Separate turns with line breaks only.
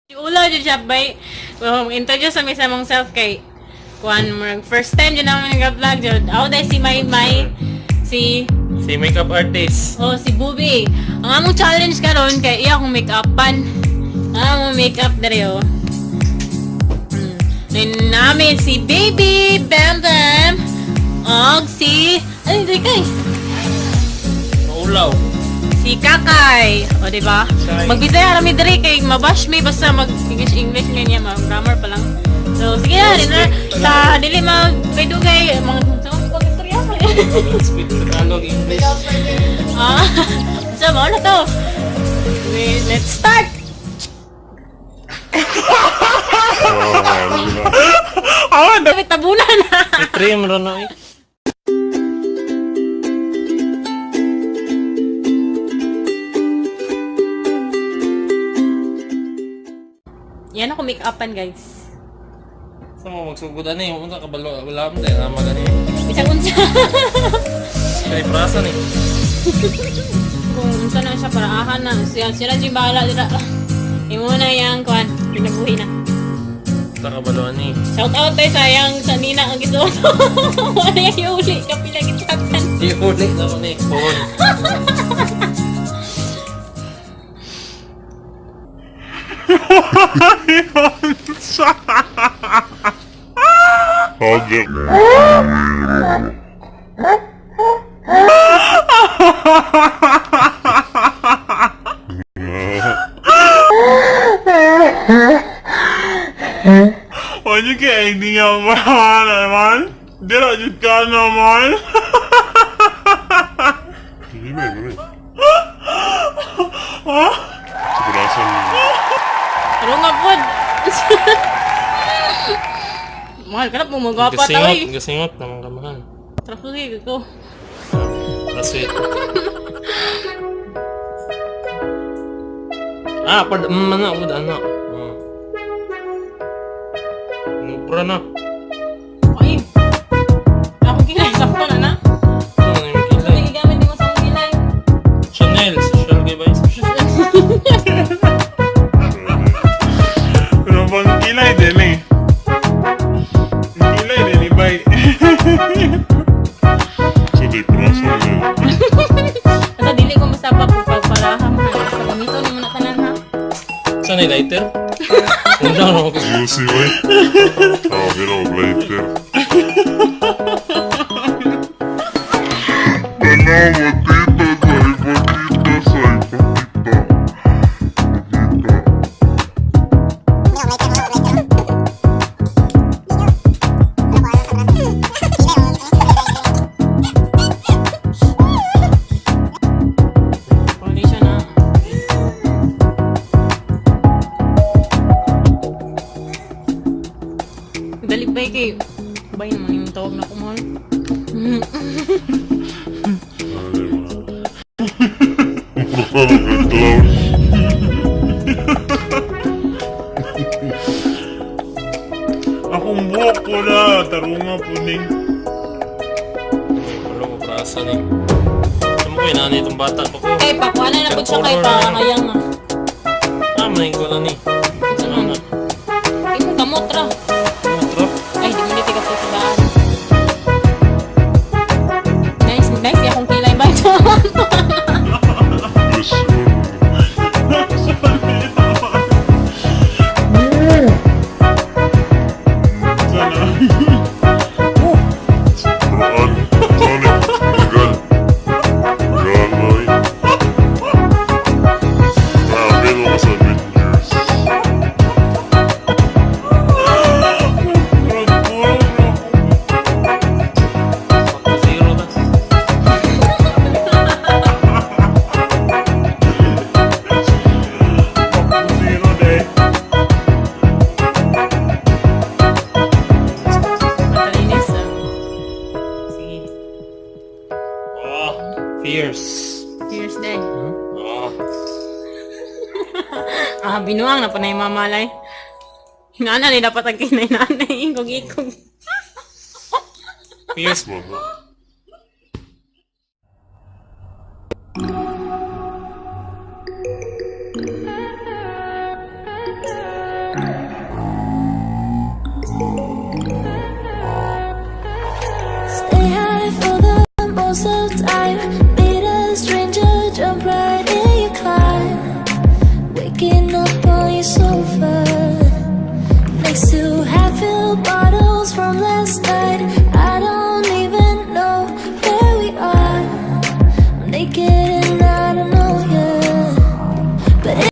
Ulaw jud siya bay. Introduce sa mi sa among self kay kuan murag first time jud namin nag-vlog jud. Ako dahil si May May, si
Si makeup artist.
oh si Bubi. Ang among challenge karon kay iya akong make-upan. Ang among make-up dere oh. Then namin si Baby Bam Bam og si ay di kay
Maulaw.
si Kakay. O, di ba?
Shy.
Magbisaya rami diri kay mabash mi basta mag English English nga niya, mag grammar pa lang. So, sige na, di na sa dili mag dugay mga sa pag istorya.
Speak Tagalog, English.
Ah. So, mao na to. Let's start.
Ah,
Dapat tabunan na.
I-trim ro na eh.
Yan ako make-upan, guys.
Sa mo magsugod ani, unsa ka balo, wala mo tayo nama gani.
Bisag unsa.
Kay prasa ni.
Kung unsa na siya paraahan na siya sila jud bahala dira. Imo na yang kuan, pinabuhi na.
Unsa ka balo ani.
Shout out tayo sayang sa Nina ang gisuot. Wala yung uli ka pila gitatan.
Di uli na ko ni. Pohon.
Okay.
Oye, que niño naman. Dira jud ka naman.
Dili ba yun? Sigurasan.
Pero nga pod. Mahal ka na po magwapa
Gasingot,
tayo.
gasingot naman ka mahal.
Traffic ko.
Rasweet. Ah, pad mana ud ana. Oh. Nupra na.
Ay. Ako kilay sakto na na.
Ano na yung
Ano
kilay?
gigamit nimo sa akong kilay?
Chanel, social kay ba?
Pero bang kilay din eh. Kilay din eh, bay.
Sa di prasan eh.
Basta dili ko masapa po pagpalaha mahal. Sa gamito nimo na tanan ha.
Saan ay lighter? Unsa na ako.
Lucy oy. Ah, pero later. Tanawa tita sa ipakita sa ipakita. Pakita.
Foundation na. Dali ba kay bay naman yung tawag na ko mahal.
Ah, di ba? Puro clown.
Akong buhok ko na, tarunga po ning.
Wala ko prasa ni. Sa mo ko inani itong bata pa ko.
Kay pakuha na po siya kay pa kayang ah.
Ah, maning ko na ni.
Ano na? Ay, kung kamot ra.
Otro.
Ay, di mo na tiga po sa daan. Nice, nice. Di akong kilay ba ito?
Yes.
Sana.
Paraan. Saan eh? Tagal. Tagal, oy. Grabe, no ka sa Avengers.
Murag puro na akong
Zero na.
zero day.
Matalinis ah. Sige.
Oh, fierce.
Cheers day.
Oh.
Ah, binuang na pa na yung mamalay. Nana ni dapat ang kinay nanay. Ikog-ikog.
Fierce.
Wala.
Stones of time. Meet a stranger, jump right in your car. Waking up on your sofa next to half filled.